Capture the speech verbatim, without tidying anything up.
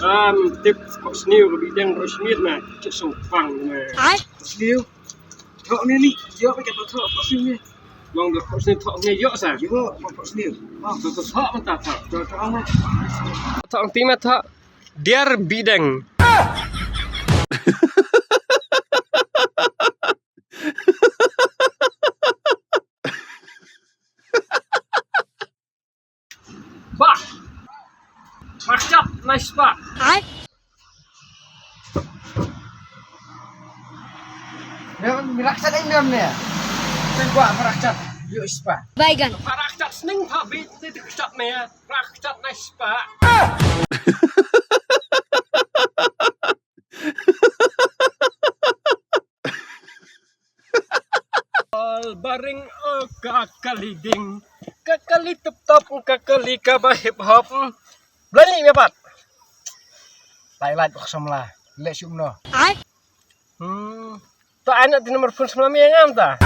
Am tip ko sniu ko bideng ro smiet na. Cek so pang na. Ai? Sniu. Thok ni ni. Yo pakai thok ko sniu ni. Long da ko sniu thok ni yo sa. Yo ko sniu. Oh, to to thok mata thok. To to ang. Thok ti ma thok. Diar bideng. Bah. Rakchat nice bah. Ai? Mem rakchat ai mem ne. Tengwa rakchat. Yo ispa. Baigan. Rakchat sning pa bit te rakchat me. Rakchat nice bah. Al baring o ka kali ding. Ka kali tip top ka kali kaba hip hop. Blani me pat. Lai lai ko samla. Le sum no. Ai. Hmm. To anak di nomor phone samla me ngam ta.